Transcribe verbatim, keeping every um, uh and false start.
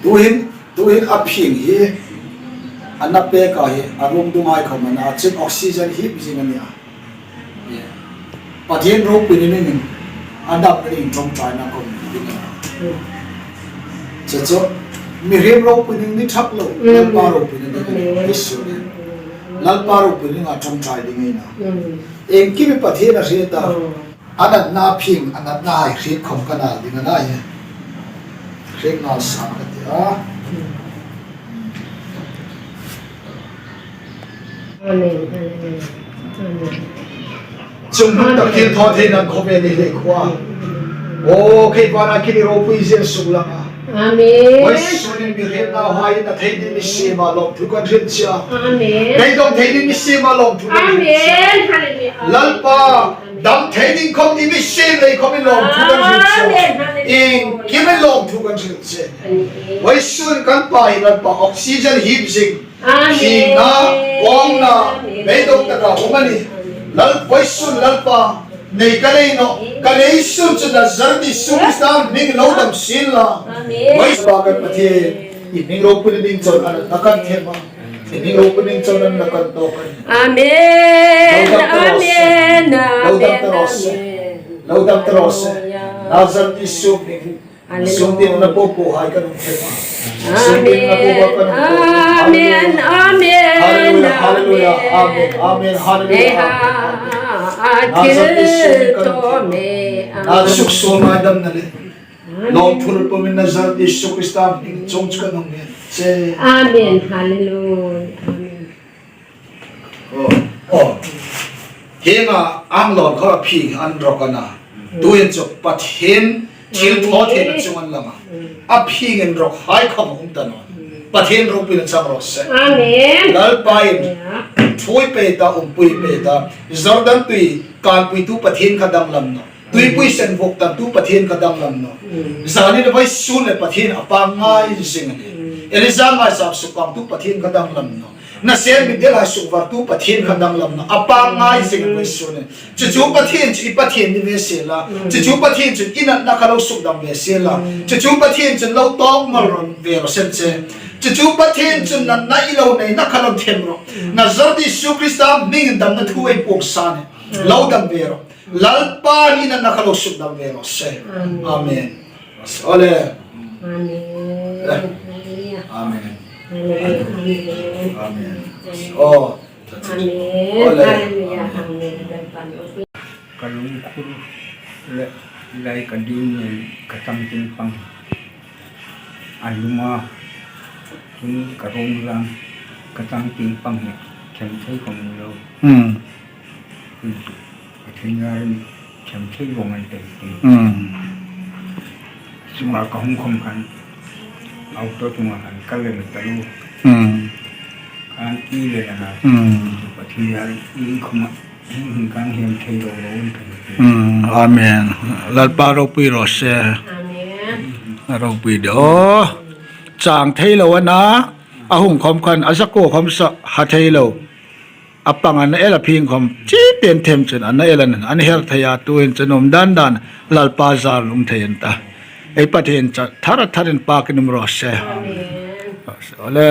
Tuhin, tuhin a phing hi, a na pek a hi, a rum dunghai khawm a na, a chun oxygen hi zing a nih a. Pathien ropui ni dingin, a dam ni ding ṭawngṭaina khawm ni ding a. Chu chu, mihriem ropui ni ding ni thak lo, Lalpa ropui ni ding ni, Isu ni. Lalpa ropui ni ding a ṭawngṭai ding ei na. Iengkim Pathien a hriet a. A natna phing, a natna hai hriet khawm ka nal ding a na hi. Hriet nal sa ka ti a. Amen. Hallelujah. Amen. Chung hmun tak thil thaw thei nan khawm ei ni le khua. O, kei pana kini ropui zel suk lang a. Amen. Vawisun hin mihriem nauhai na thei ding mi siem a lawmthu kan hril che a. Amen. Beidong thei ding mi siem a lawmthu kan hril che a. Amen. Hallelujah. Lalpa, dam thei ding khawm i mi siem lei khawm i lawmthu kan hril che a. Amen. Hallelujah. Iengkim i lawmthu kan hril che. Amen. Vawisun kan pa hi Lalpa oxygen hip zing. Amen. Hringna, kawngna, beidong taka um a nih. Lal vawisun Lalpa, nei ka nei naw, ka nei sun chu Nazareth Isu Krista hmingin lo dam sien la. Amen. Vawisun kan Pathien, i hming ropui ni ding chun a natna kan them a. I hming ropui ni ding chun a natna kan tawk a nih. Amen. Lo dam ta raw se. Amen. Lo dam ta raw se. Amen. Lo dam ta raw se. Hallelujah. Nazareth Isu hmingin. Hallelujah. Sum tin na po po hai kan um thei ma. Sum tin na po po kan um thei ma. Amen. Amen. Hallelujah. Hallelujah. Amen. Amen. Hallelujah. Amen. Amen. Nazareth Isu hmingin kan um thei ma. Amen. Na suk so mai dam na le. Amen. Lawmthu ropui min Nazareth Isu Krista hmingin chung chu kan um ni. Che. Amen. Hallelujah. Amen. Oh. Oh. Hienga ang lawm kha a phing an rawk a na. Tuhin chu Pathien thil thaw theina chung an lang a. A phingin rawk hai khawm um ta naw. Pathien ropuina chang raw se. Amen. Lalpain thui pei ta, umpui pei ta. Jordan tui kanpuitu Pathien kha danglam naw. Tuipui sen vuok tantu Pathien kha danglam naw. Zanina vawisun le Pathien a pangngai zing a nih. Elija ngaisang suk kangtu Pathien kha danglam naw. Nasien mi delhai sukvartu Pathien kha danglam naw. A pangngai zing a nih vawisun le. Chu chu Pathien chu i Pathien ni ve sien la. Chu chu Pathien chu i natna kha lo sukdam ve sien la. Chu chu Pathien chu lo tawk mal rawn ve raw se che. Chu chu Pathien chu natna i lo neina kha lo them rawh. Nazareth Isu Krista hmingin damna thu ei puong sa a nih. Lo dam ve rawh. Lalpa ni natna kha lo sukdam ve raw se. Amen. Amen. Ole. Amen. Eh. Hallelujah. Amen. Hallelujah. Amen. Amen. Oh. Amen. Ole. Hallelujah. Amen. Ka lungkhur le lai ka ding nei ka changtieng pang. A luma, chun ka rawng lang, ka changtieng pang hi, them thei khawm ni lo. Hmm. Ka thei ngai, them thei vawng an tei tei. Hmm. Chunga ka hung khawm khan, auto chunga khan ka lem ta lo. Hmm. Kan ti le na. Hmm. Ka thei ngai, i khawm a. Hmm, amen. Lalpa ropui raw se. Amen. Ropui de. Aw. Chang thei lo a na. A hung khawm khan, a zakuo khawm sa, ha thei lo. A pang a na el a phing khawm, chi pen them chun, a na el a na, an her thei a tuhin chun um dan dan, Lalpa zar lum thei an ta. Ei Pathien chu, thar a tharin pakin um raw se. Amen. Ole.